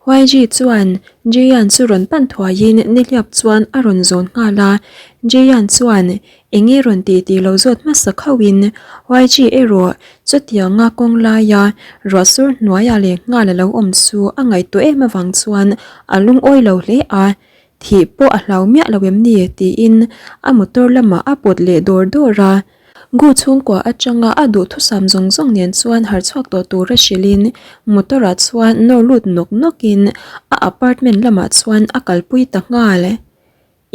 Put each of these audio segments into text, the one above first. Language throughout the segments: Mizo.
YG chuan Jian chu rawn pan thuaiin nihliap chuan a rawn zawn nghal a, Jian chuan eng nge rawn tih tih lo zawt hmasa khauhin YG erawh chutianga kawng laia ruah sur hnuaiah leh nghal a lo awm chu a ngaihtuah em avang chuan a lungawi lo hle a, thih pawh a hlau miah lo em ni tiin a motor lamah a pawt leh dawr dawr a. Gu chhungkua atanga a duhthusam zawng zawng nen chuan harchhuak tawh tura hrilhin motor ah chuan nawr lut nawk nawkin a apartment lamah chuan a kalpui ta nghal.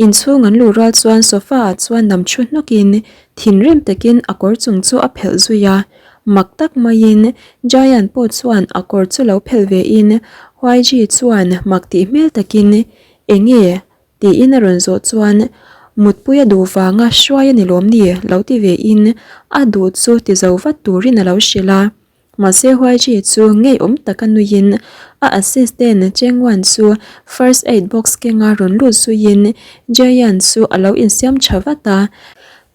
Inchhung an luh rual chuan sofa ah chuan nam thu hnawkin thinrim takin a kawr chung chu a phelh zui a, mak tak maiin Giant pawh chuan a kawr chu lo phelh vein YG chuan mak tih hmel takin Enge? Tiin a rawn zawh chuan, Mutpui a duh vanga hruai a ni lawm ni? lo ti ve in a duh chu ti zo vat turin a lo hrilh a. Mahse Huaiji chu ngeiawm taka nuiin a assistant Chengwan chu first aid box kenga rawn lut zuiin Jayan chu a lo insiam tha vat a.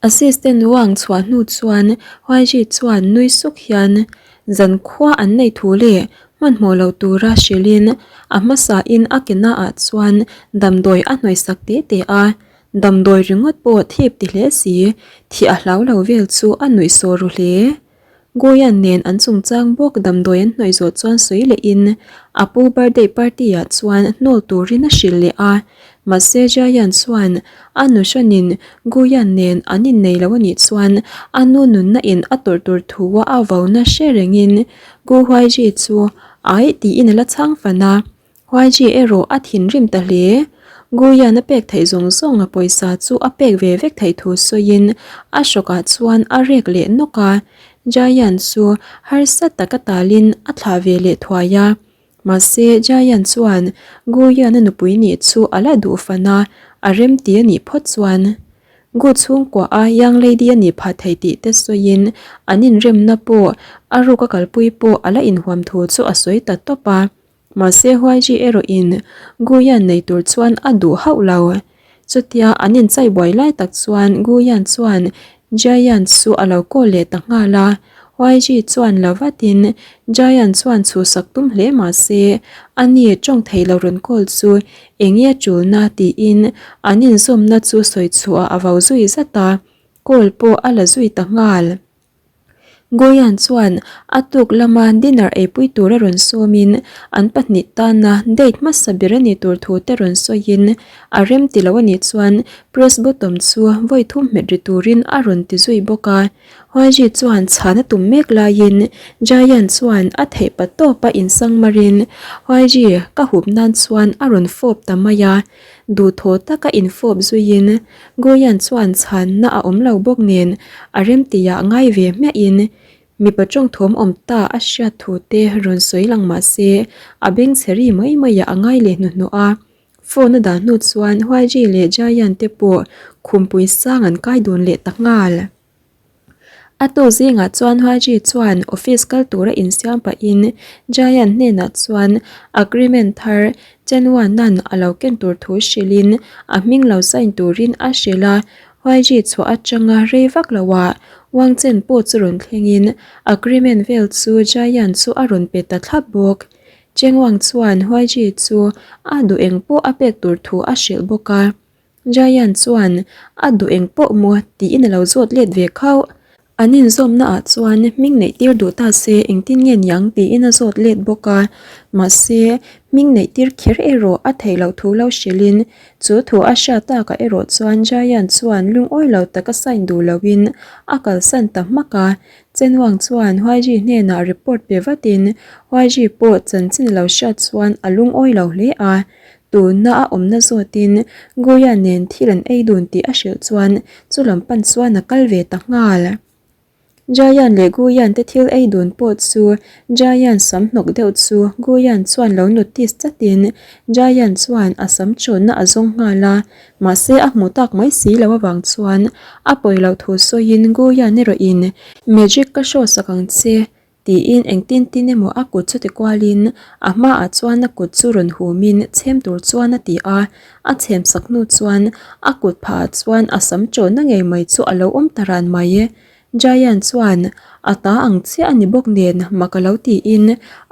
Assistant Wang chhuah hnu chuan Huaiji chuan nui suk hian Zankhua an nei thu leh Hmanhmawh lo tura hrilhin a hmasain a ke naah chuan damdawi a hnawihsak te te a, damdawi ringawt pawh thip ti hle si, thih a hlau lo vel chu a nuih sawh ru hle. Goyan nen an chungchang bawk damdawi an hnawih zawh chuan sawi lehin a pu birthday party ah chuan hnawl turin a hrilh leh a, mahse Jayan chuan a nuhranin Guyan nen an innei lo anih chuan a nu nunna in a tawrh tur thu a a vauna hre rengin Gu Huaiji chu ai tiin a la chhang fan a, Huaiji erawh a thinrim ta hle. Gu Yan a pek theih zawng zawng a pawisa chu a pek ve vek theih thu sawiin a hrawkah chuan a rek leh nawk a, Jayan chu harsa taka talin a thlah ve leh thuai a. Mahse Jayan chuan Gu Yan a nupui nih chu a la duh fan a, a remti a nih phawt chuan. Gu chhungkua a young lady a nih phah thei tih te sawiin an inremna pawh a ruk a kalpui pawh a la inhuam thu chu a sawi ta tawp a. Mahse Huaiji erawhin Gu Yan nei tur chuan a duh hauh lo. Chutia an inchai buai lai tak chuan Gu Yan chuan Jiayan chu a lo call leh ta nghal a. YG chuan la vatin Giant chuan chhuhsak tum hle mah se a ni tawng thei lo rawn call chu enge a tulna tiin an inzawmna chu sawi chhuah a vau zui zat a, call pawh a la zui ta nghal. Goyan chuan a tuk lama dinner eipui tura rawn sawmin an pahnih tana date hmasa ber a ni tur thu te rawn sawiin a rem ti lo a nih chuan press button chu vawi thum hmet ri turin a rawn ti zui bawk a. Huaiji chuan chhan a tum mek laiin Giant chuan a theih pa tawp a insang marin Huaiji ka hup nan chuan a rawn fawp ta mai a, duhthawh taka infawp zuiin Goyan chuan chhanna a awm lo bawk nen a remtiah ngai ve hmiahin mipa tawngthawm awm ta a hriat thu te rawn sawi lang mah se a bengchhe ri mai maiah a ngai leh hnuhnawh a. Phone a dah hnu chuan Huaiji leh Giant te pawh khumpui sang an kai dun leh ta nghal. A tu zingah chuan Huaiji chuan office kal tura insiam pahin Giant hnenah chuan agreement thar Chenwana'n a lo ken tur thu hrilhin a hming lo sign turin a hrilh a. Huaiji chhuah atanga rei vak loah Wang Chen pawh chu rawn thlengin agreement vel chu Giant chu a rawn pe ta thlap bawk. Chengwang chuan Huaiji chu a duh eng pawh a pek tur thu a hrilh bawk a. Giant chuan a duh eng pawh maw tiin a lo zawt let ve khauh. An inzawmna ah chuan hming neih tir duh ta se engtin nge niang tiin a zawt let bawk a. Mahse, hming neih tir kher erawh a theih loh thu lo hrilhin chu thu a hriat takah erawh chuan Giant chuan lungawi lo taka sign duh loin a kalsan ta hmak a. Chenwang chuan Huaiji hnenah report pe vatin Huaiji pawh chanchin lo hriat chuan a lungawi lo hle a, tuna a awmna zawtin Guya nen thil an ei dun tih a hrilh chuan chulam pan chuan a kal ve ta nghal. Jayan leh Guyan te thil ei dun pawh chu Jayan sam hnawk deuh chu Guyan chuan lo notice chatin Jayan chuan a sam chawnna a zawng nghal a, Mahse a hmuh tak mai si lo avang chuan a pawi loh thu sawiin Guyan erawhin Magic ka show sak ang che tiin engtin tin emaw a kut chu ti kualin a hmaah chuan a kut chu rawn humin chhem tur chuan a ti a, a chhem sak hnu chuan a kut phahah chuan a sam chawnna ngei mai chu a lo awm ta ran mai. Giant chuan a ta ang chiah a ni bawk nen mak a lo tiin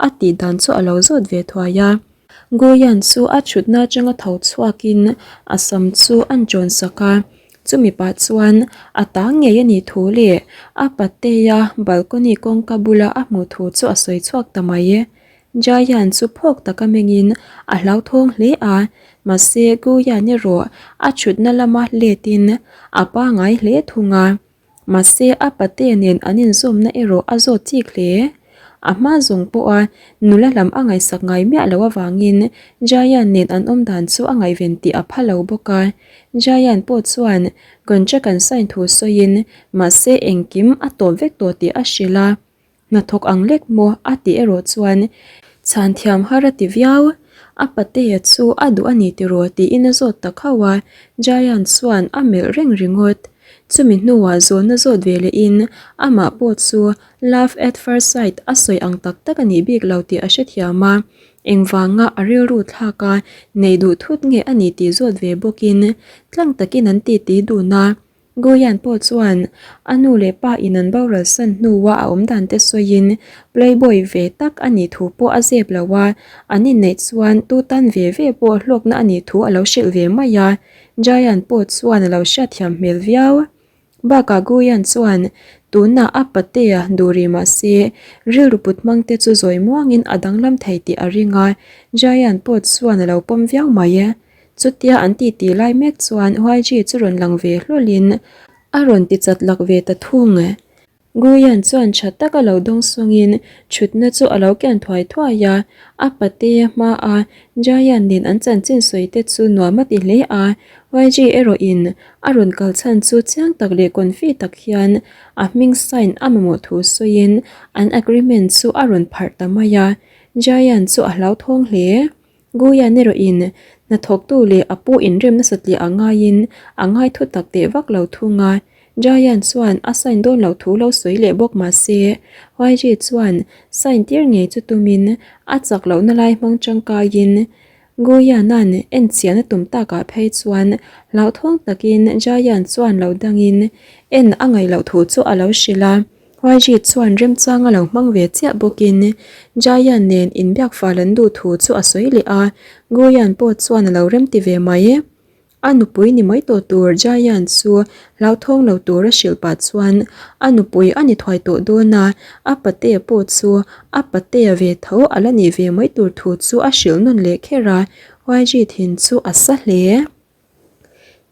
a tih dan chu a lo zawt ve thuai a. Guyan chu a thutna atanga tho chhuakin a sam chu an ṭawn sak a, chumi pah chuan a ta ngei a nih thu leh a patea balcony kawngka bula a hmuh thu chu a sawi chhuak ta mai. Jayan chu phawk taka mengin a hlauthawng hle a, mahse Guyan erawh a thutna lama letin a pangai hle thung a. Mahse a pate nen an inzawmna erawh a zawt chik hle. A hma zawng pawha nula lam a ngaihsak ngai miah loh avangin Jayan nen an awm dan chu a ngaihven tih a pha lo bawk a. Jayan pawh chuan contract an sign thu sawiin mahse engkim a tawp vek tawh tih a hrilh a. Hnathawk ang lek maw a tih erawh chuan chhan thiam har a ti viau. A patea chu a duh a ni tiraw tiin a zawt ta khauh a, Giant chuan a melh reng ringawt. Chumi hnuah zawhna zawt ve lehin amah pawh chu love at first sight a sawi ang tak tak a nih bik lo tih a hrethiam a, engvanga a rilru thlak a nei duh thut nge a ni tih zawt ve bawkin tlang takin an titi dun a. Guyan pawh chuan a nu leh pa in an boral san hnua a awm dan te sawiin playboy ve tak a nih thu pawh a zep lo a, an inneih chuan tu tan ve ve pawh hlawkna a nih thu a lo hrilh ve mai a, Jayan pawh chuan a lo hriatthiam hmel viau. Bakah Guyan chuan tunah a patea duh rih mah se rilru put hmang te chu zawi muangin a danglam thei tih a ring a, Jayan pawh chuan a lo pawm viau mai. Chutia an titi lai mek chuan YG chu rawn lang ve hlawlin a rawn ti chat lak ve ta thung. Guyan chuan tha taka lo dawng sawngin thutna chu a lo kian thuai thuai a, a patea hmaa Jayan nen an chanchin sawi te chu nuam a ti hle a, YG erawhin a rawn kal chhan chu chiang tak leh confi tak hian a hming sign a mamawh thu sawiin an agreement chu a rawn pharh ta mai a, Jayan chu a hlauthawng hle. Guyan erawhin hnathawktu leh a pu inrem nasa tliah a ngaiin a ngai thu tak teh vak lo thung a. Jayan chuan a sign dawn loh thu lo sawi leh bawk mah se, YG chuan sign tir ngei chu tumin a chak lohna lai hmang tangkaiin Guyan-a'n enchian a tum takah phei chuan hlauthawng takin Jayan chuan lo dangin en a ngaih loh thu chu a lo hrilh a. YG chuan remchang a lo hmang ve chiah bawkin Jayan nen inbiak fal an duh thu chu a sawi leh a, Guyan pawh chuan a lo remti ve mai. A nupui ni mai tawh tur Jayan chu hlauthawng lo tur a hrilh pah chuan a nupui a ni thuai tawh dawn a, a patea pawh chu a patea ve tho a la nih ve mai tur thu chu a hrilh nawn leh kher a, YG thin chu a sa hle.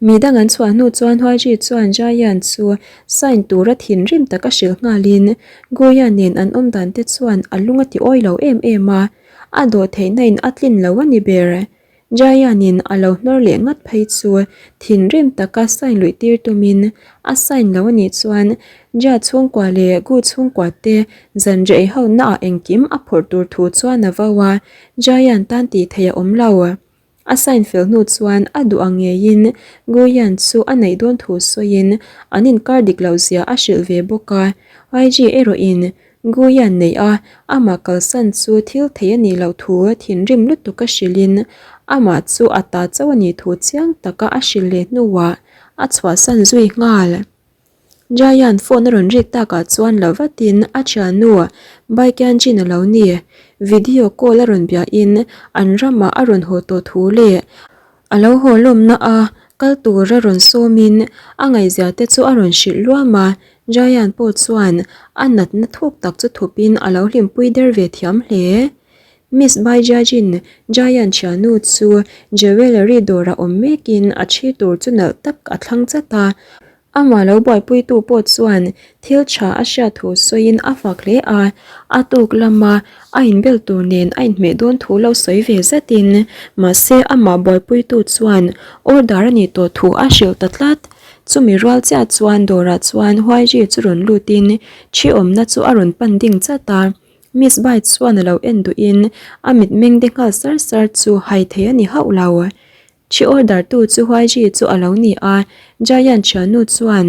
Mi dang an chhuah hnu chuan Huaiji chuan Jayan chu sign tura thinrim taka hrilh nghalin Guya nen an awm dan te chuan a lung a ti awi lo em em a, a dawh theihna in a tlin lo a ni ber. Jayan in a lo hnawr leh ngat phei chu thinrim taka sign luih tir tumin a sign lo a nih chuan Jia chhungkua leh Gu chhungkua te zan reh ho naah engkim a phawrh tur thu chuan a vo a, Jayan tan tih theih a awm lo. A sign fel hnu chuan a duh ang ngeiin Guyan chu a neih dawn thu sawiin an inkar dik loh zia a hrilh ve bawk a. YG erawhin Guyan neih a amah kalsan chu thil thei a nih loh thu thinrim lutuk a hrilhin amah chu a ta chauh a nih thu chiang taka a hrilh leh hnuah a chhuahsan zui nghal. Jayan phone a rawn rik takah chuan lo vatin a thiannu Baikianjin a lo ni. Video call a rawn biahin an ramah a rawn haw tawh thu leh a lo haw lawmna a kal tura rawn sawmin a ngaihzia te chu a rawn hrilh luam a. Jayan pawh chuan a natna thuk tak chu thupin a lo hlimpui der ve thiam hle. Miss Baijiajin Jayan thiannu chu jewellery dawrah awm mekin a thi tur chu nalh tak a thlang chat a. Amah lo buaipuitu pawh chuan thil tha a hriat thu sawiin a fak hle a, a tuk lama a inbel tur nen a inhmeh dawn thu lo sawi ve zatin mahse amah buaipuitu chuan order a nih tawh thu a hrilh ta tlat. Chumi rual chiah chuan dawrah chuan Huaiji chu rawn lutin thi awmna chu a rawn pan ding chat a, Miss Bai chuan a lo en duhin a mitmeng de nghal sar sar chu hai thei a ni hauh lo. Thi order tu chu Huaiji chu a lo ni a, Giant thiannu chuan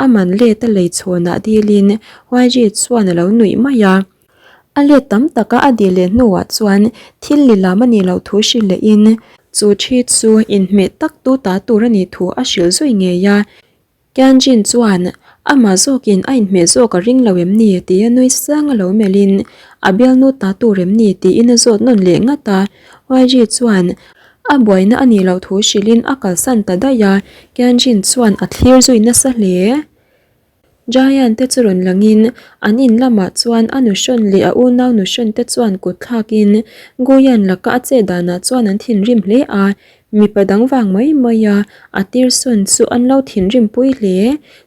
a man let a lei chhawnah dilin Huaiji chuan a lo nuih mai a. A let tam taka a dil leh hnuah chuan thil lilam a nih loh thu hrilh lehin chu thi chu inhmeh tak tu ta tur a nih thu a hrilh zui ngei a. Tianjin chuan amah zawkin a inhmeh zawk a ring lo em ni tia nui sang a lo melhin a bialnu ta tur em ni tiin a zawt nawn leh ngat a. YG chuan a buaina a nih loh thu hrilhin a kalsan ta daih a, Kianjin chuan a thlir zui nasa hle. Giant te chu rawn langin an in lamah chuan a nuhrawn leh a unau nuhrawn te chuan kut thlakin Guyan laka a chet danah chuan an thinrim hle a, mipa dang vang mai mai a a tirsawn chu an lo thinrim pui hle.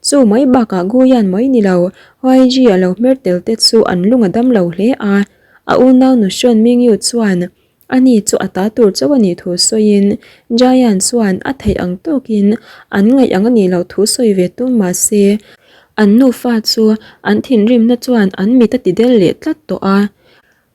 Chu mai bakah Guyan mai ni lo, YG a lo hmer tel te chu an lung a dam lo hle a, a unau nuhrawn Mingyu chuan Ani chu a ta tur chauh a nih thu sawiin Giant chuan a theih ang tawkin an ngaih ang a nih loh thu sawi ve tum mah se, an nufa chu an thinrimna chuan an mit a ti del leh tlat tawh a.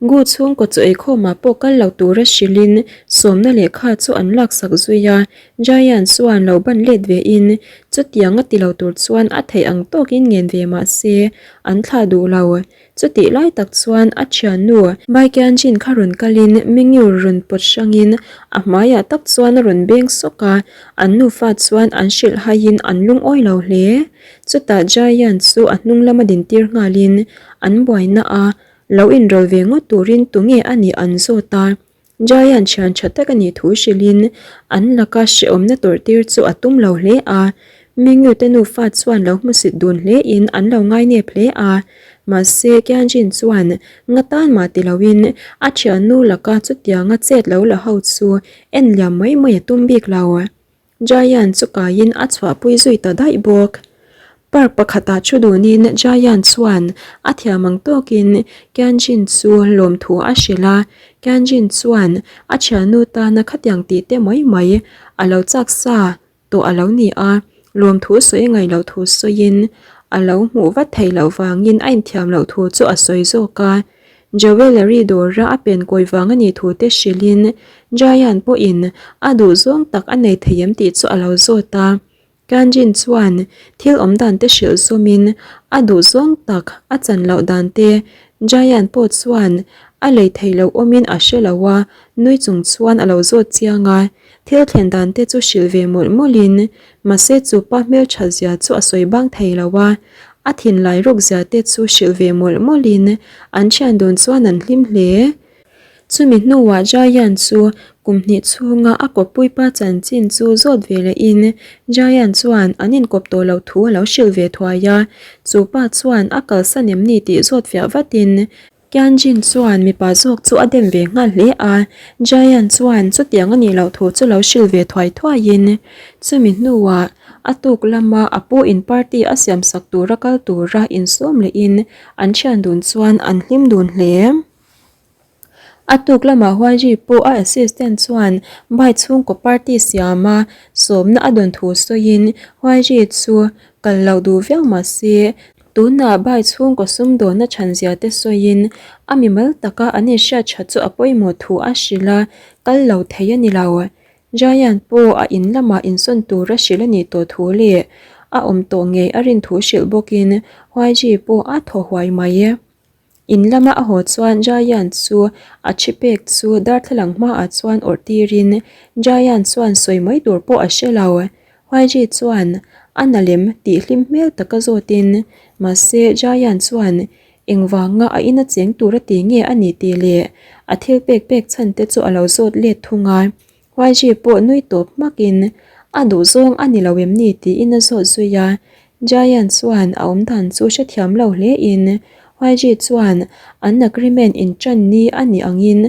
Gu chhungkaw chaw eikhawmah pawh kal lo tura hrilhin sawmna lehkha chu an laksak zui a, Giant chuan lo ban let vein chutiang a ti lo tur chuan a theih ang tawkin ngen ve mah se an thlah duh lo. Chutih lai tak chuan a thiannu Baikianjin kha rawn kalin Mingyur rawn pawt hrangin a hmaiah tak chuan a rawn beng sawk a, an nufa chuan an hrilh haiin an lungawi lo hle. Chutah Jaian chu a hnung lama dintir nghalin an buaina a lo inrawl ve ngawt turin tunge a nih an zawt a. Giant thian tha tak a nih thu hrilhin an laka hrehawmna tawrhtir chu a tum lo hle a, Mingyu te nufa chuan lo hmusit dun hlein an lo ngainep hle a, mahse Kianjin chuan nga tan mah ti loin a thiannu laka chutianga chet lo la ho chu en liam mai mai a tum bik lo. Giant chu kaiin a chhuahpui zui ta daih bawk. Park pakhatah thu dunin Giant chuan a thiam ang tawkin Kianjin chu lawmthu a hrilh a, Kianjin chuan a thiannu tana khatiang tih te mai mai a lo chak sa tawh a lo ni a, lawmthu sawi ngaih loh thu sawiin a lo hmuh vat theih loh vangin a inthiam loh thu chu a sawi zawk a. Jewellery dawra a pen kawi vang a nih thu te hrilhin Giant pawhin a duh zawng tak a nei thei em tih chu a lo zawt a. Kanjin chuan thil awm dan te hrilh zawmin a duh zawng tak a chan loh dan te Giant pawh chuan a lei thei lo awmin a hre lo a, nui chung chuan a lo zawt chiang a. Thil thlen dan te chu hrilh ve mawlh mawlhin mahse chu pa hmeltha zia chu a sawi bang thei lo a, a thinlai ruk zia te chu hrilh ve mawlh mawlhin an thian dun chuan an hlim hle. Chumi hnuah Giant chu kum hnih chhunga a kawppuipa chanchin chu zawt ve lehin Giant chuan an inkawp tawh loh thu a lo hrilh ve thuai a, chu pa chuan a kalsan em ni tih zawt fiah vatin Kianjin chuan mipa zawk chu a dem ve nghal hle a, Giant chuan chutiang a nih loh thu chu lo hrilh ve thuai thuaiin chumi hnuah a tuk lama a pu in party a siamsak tura kal tura insawm lehin an thian dun chuan an hlim dun hle. A tuk lamah Huaiji pawh a assistant chuan bike chhungkaw party siama sawmna a dawn thu sawiin Huaiji chu kal loh duh viau mah se Tunah bai chhungkaw sumdawnna chhanzia te sawiin a mimal taka an inhriat that chu a pawimawh thu a hrilh a, kal lo thei a ni lo. Giant pawh a in lamah insawn tur a hrilh a nih tawh thu leh a awm tawh ngei a rin thu hrilh bawkin YG pawh a thaw huai mai. In lama a haw chuan Giant chu a thi pek chu darthlalang hmaah chuan awrh tirin Giant chuan sawi mai tur pawh a hre lo. YG chuan a na lem tih hlim hmel taka zawtin mahse Giant chuan engvanga a ina cheng tur a ti nge a ni tih leh a thil pek pek chhan te chu a lo zawt let thung a. YG pawh nui tawp hmakin a duhzawng a ni lo em ni tiin a zawt zui a, Giant chuan a awm dan chu hrethiam lo hlein YG chuan an agreement inṭan ni a nih angin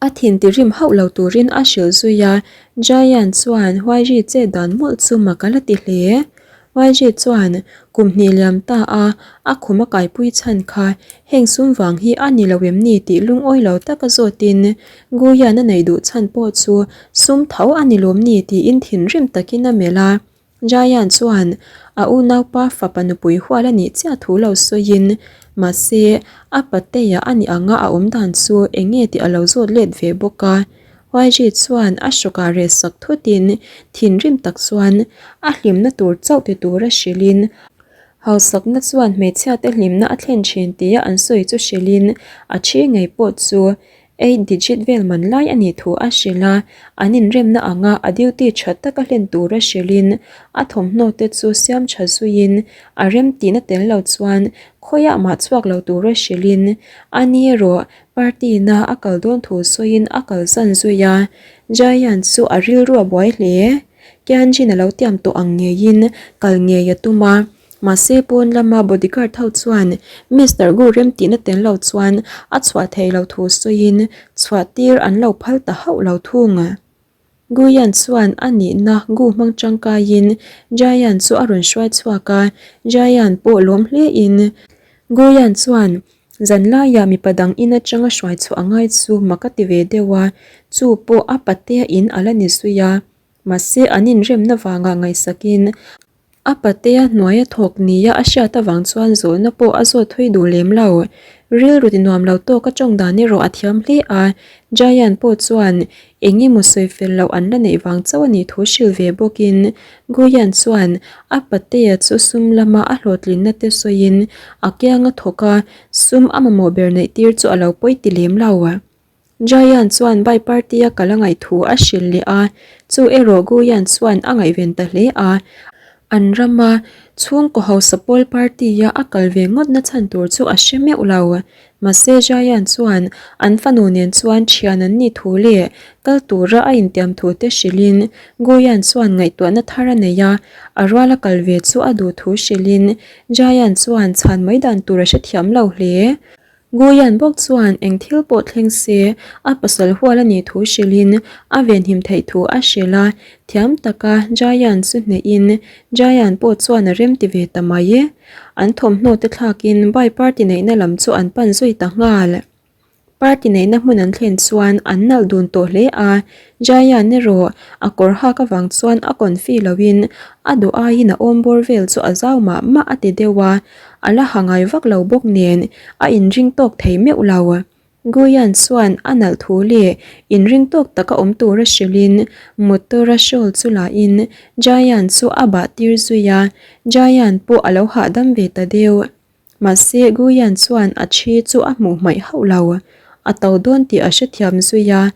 a thin tirim hauh lo turin a hrilh zui a, Giant chuan YG chet dan mawlh chu mak a la ti hle. YG chuan kum hnih liam ta a a khum a kaipui chhan kha heng sum vang hi a ni lo em ni tih lungawi lo taka zawtin Guyan a neih duh chhan pawh chu sum tho a ni lawm ni tiin thinrim takin a melh a. Jayan chuan a unaupa fapa nupui hual a nih chiah thu lo sawiin mahse a patea a nih anga a awm dan chu eng nge tih a lo zawt let ve bawk a. YG chuan a hrawkah reh sak thutin thinrim tak chuan a hlimna tur chauh ti tura hrilhin hausakna chuan hmeichhiate hlimna a thlen thin tia an sawi chu hrilhin a thi ngei pawh chu. Eight digit vel man lai a nih thu a hrilh a, an inremna anga a duty tha taka hlen tura hrilhin a thawmhnaw te chu siam tha zuiin a rem tihna tel lo chuan khawiah mah chhuak lo tura hrilhin a ni erawh party na a kal dawn thu sawiin a kalsan zui a, Jaian chu a rilru a buai hle. Kianjin a lo tiam tawh ang ngeiin kal ngei a tum a. Mahse pawn lama bodyguard ho chuan Mister Gu remtihna tel lo chuan a chhuah thei lo thu sawiin chhuah tir an lo phal ta hauh lo thung. Guyan chuan a nihna Gu hmang tangkaiin Jayan chu a rawn hruai chhuak a, Jayan pawh lawm hlein Guyan chuan zanlaiah mipa dang in atanga hruai chhuah a ngai chu mak a ti ve deuh a, chu pawh a patea in a la ni zui a. Mahse an inremna vangah ngaihsakin a patea hnuaia thawk nia a hriat avang chuan zawhna pawh a zawt thui duh lem lo. Rilru ti nuam lo tawk a tawng dan erawh a thiam hle a, Giant pawh chuan eng emaw sawi fel loh an la neih vang chauh a nih thu hrilh ve bawkin Guyan chuan a patea chu sum lama a hlawhtlinna te sawiin a kianga thawk a, sum a mamawh ber neih tir chu a lo pawi ti lem lo. Jayan chuan Bai party a kal a ngaih thu a hrilh leh a, chu erawh Guyan chuan a ngaihven ta hle a. An rama chhungkaw hausa pawl party a a kal ve ngawt na chhan tur chu a hre meuh lo. Mahse Jayan chuan an fanu nen chuan thian an nih thu leh kal tura a intiam thu te hrilhin Guyan chuan ngaihtuahna thar a nei a, a ruala kal ve chu a duh thu hrilhin Jayan chuan chhan mai dan tur a hrethiam lo hle. Guyan bawk chuan eng thil pawh thleng se a pasal hual a nih thu hrilhin a venhim theih thu a hrilh a, thiam taka Jayan chu hnehin Jayan pawh chuan a remti ve ta mai. An thawmhnaw te thlakin bai party neihna lam chu an pan zui ta nghal. Party neihna hmun an thlen chuan an nalh dun tawh hle a, Jayan erawh a kawr hak avang chuan a confi loin a duh aiin a awm bawr vel chu a zau mah mah a ti deuh a, A la ha ngai vak lo bawk nen a inring tawk thei meuh lo. Guyan chuan a nalh thu leh inring tawk taka awm tura hrilhin motor-a shawl chu lahin Jayan chu a bah tir zui a, Jayan pawh a lo hahdam ve ta deuh. Mahse Guyan chuan a thi chu a hmuh hmaih hauh lo. A to dawn tih a hrethiam zui a,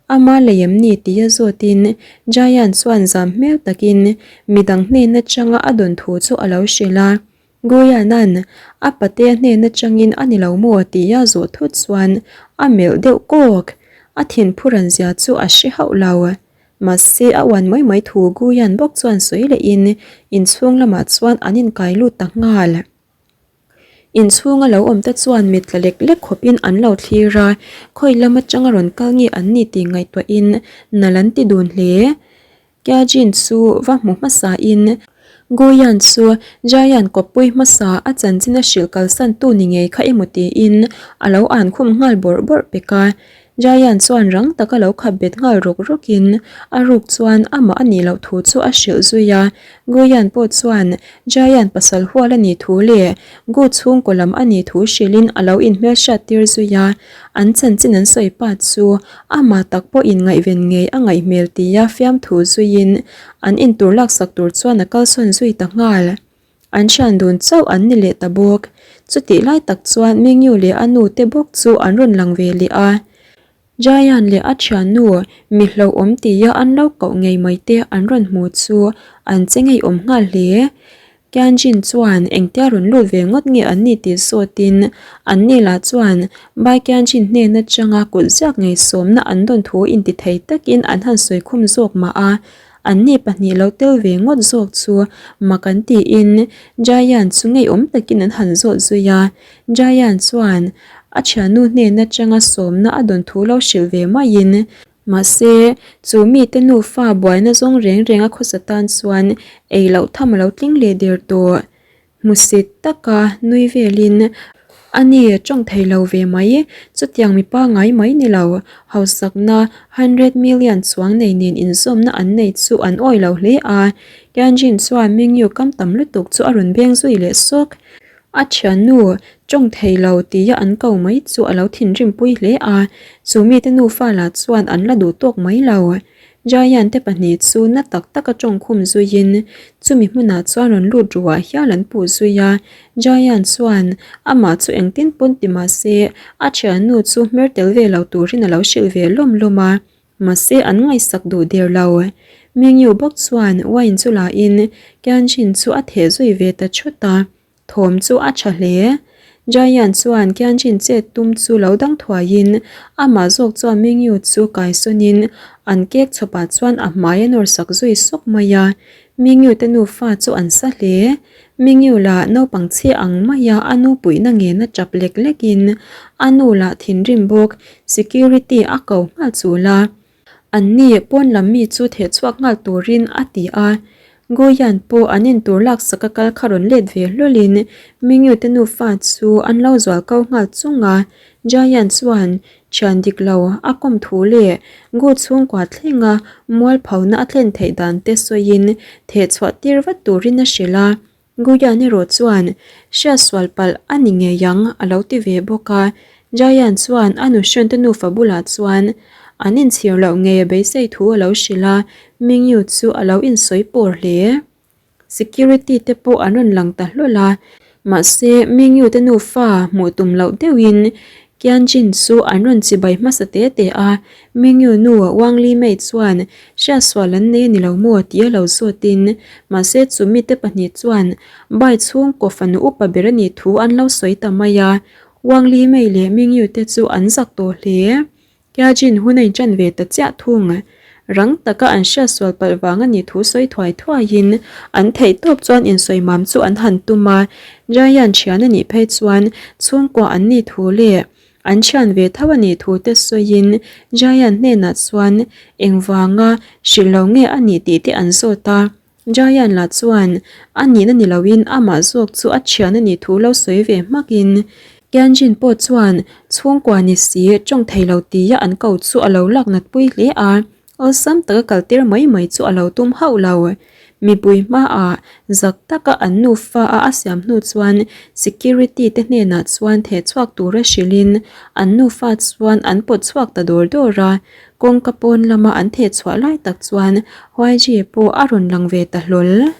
ama lei em ni tia zawtin Jayan chuan zam hmel takin midang hnen atanga a dawn thu chu a lo hrilh a. Guyanan a patea hnen atangin a ni lo maw tia zawh thut chuan a melh deuh kawk. A thinphuran zia chu a hre hauh lo. Mahse a uan mai mai thu Guyan bawk chuan sawi lehin inchhung lamah chuan an inkai lut ta nghal. Inchhunga lo awm te chuan mit tla lek lek khawpin an lo thlir a, khawi lam atanga rawn kal nge an ni tih ngaihtuahin nal an ti dun hle. Kyajin chu va hmu hmasain Guyan chu Jayan kawppui hmasa a chanchin a hrilh kalsan tu ni ngei kha emaw tiin a lo an khum nghal bawrh bawrh pek a. Jayan chuan rang taka lo khap bet nghal rawk rawkin a ruk chuan amah a nih loh thu chu a hrilh zui a. Guyan pawh chuan Jayan pasal hual a nih thu leh Gu chhungkaw lam a nih thu hrilhin a lo inhmelhriat tir zui a. An chanchin an sawi pa chu amah tak pawh inngaihven ngei a ngaih hmel tia fiamthu zuiin an intur laksak tur chuan a kalsawn zui ta nghal. An thian dun chauh an ni leh ta bawk. Chutih lai tak chuan Mingyu leh a nu te bawk chu an rawn lang ve leh a. Jayan leh a thiannu mi hlauhawm tia an lo koh ngei mai te an rawn hmu chu an che ngeiawm nghal hle. Tianjin chuan engtia rawn lut ve ngawt nge an ni tih zawtin an ni lah chuan Bai Tianjin hnen atanga kut ziak ngei sawmna an dawn thu intithei takin an han sawi khum zawk mah a, an ni pahnih lo tel ve ngawt zawk chu mak an tiin Jayan chu ngeiawm takin an han zawt zui a. Jayan chuan a thiannu hnen atanga sawmna a dawn thu lo hrilh ve maiin Mahse, chu mite nufa buaina zawng reng reng a khawsa tan chuan ei loh tham a lo tling leh der tawh. Hmusit taka nui velin a ni tawng thei lo ve mai. Chutiang mipa ngai mai ni lo, hausakna hundred million chuang nei nen inzawmna an nei chu an awi lo hle a. Tianjin chuan Mingyu kam tam lutuk chu a rawn beng zui leh sawk. A thiannu tawng thei lo tia an ko mai chu a lo thinrim pui hle a, chu mite nufa lah chuan an la duh tawk mai lo. Giant te pahnih chu na tak taka tawngkhum zuiin chumi hmunah chuan rawn lut ruah hial an puh zui a. Giant chuan amah chu engtin pawn ti mah se a thiannu chu hmer tel ve lo turin a lo hrilh ve lawm lawm a, mahse an ngaihsak duh der lo. Mingyu bawk chuan wine chu la in Kianjin chu a theh zui ve ta thut a. Thawm chu a tha hle. Giant chuan Kianjin chet tum chu lo dang thuaiin amah zawk chuan Mingyu chu kaisawnin an kek chhawpah chuan a hmai a nawr sak zui sawk mai a. Mingyu te nufa chu an sa hle. Mingyu lah naupang chhia ang maia a nu puihna ngena tap lek lekin a nu lah thinrim bawk security a ko nghal chul a. An ni pawn lam mi chu theh chhuak nghal turin a ti a. Goyan pawh an intur laksak a kal kha rawn let ve hlawlin Mingyu te nufa chu an lo zual ko nghal chung a. Giant chuan thian dik lo a kawm thu leh Gu chhungkua thlenga mualphona a thlen theih dan te sawiin theh chhuah tir vat turin a hrilh a. Guyan erawh chuan hriatsual palh a ni ngei ang a lo ti ve bawk a. Jayan chuan a nuhrawn te nufa bulah chuan an inchhir loh ngei a beisei thu a lo hrilh a, Mingyu chu a lo insawi pawr hle. Security te pawh an rawn lang ta hlawl a, mahse Mingyu te nufa hmuh tum loh deuhin Kianjin chu an rawn chibai hmasa te te a, Mingyu nu Wang Li Mei chuan hriatsual an nei a ni lo maw tih a lo zawtin, mahse chu mite pahnih chuan Bai chhungkaw fanu upa ber a nih thu an lo sawi ta mai a, Wang Li Mei leh Mingyu te chu an zak tawh hle. Kiajin hun a inṭan ve ta chiah thung. Rang taka an hriatsual palh vang a nih thu sawi thuai thuaiin an theih tawp chuan insawi mam chu an han tum a. Giant thian a nih phei chuan chhungkua an nih thu leh an thian ve tho a nih thu te sawiin Giant hnenah chuan engvanga hrilh lo nge a nih tih te an zawt a. Giant lah chuan a nihna ni loin amah zawk chu a thian a nih thu lo sawi ve hmakin Tianjin pawh chuan chhungkua ni si tawng thei lo tia an ko chu a lo lak nat pui hle a, awlsam taka kal tir mai mai chu a lo tum hauh lo. Mipui hmaah zak taka an nufa a a siam hnu chuan security te hnenah chuan theh chhuak tura hrilhin an nufa chuan an pawt chhuak ta dawr dawr a. Kawngka pawn lama an theh chhuah lai tak chuan YG pawh a rawn lang ve ta hlawl.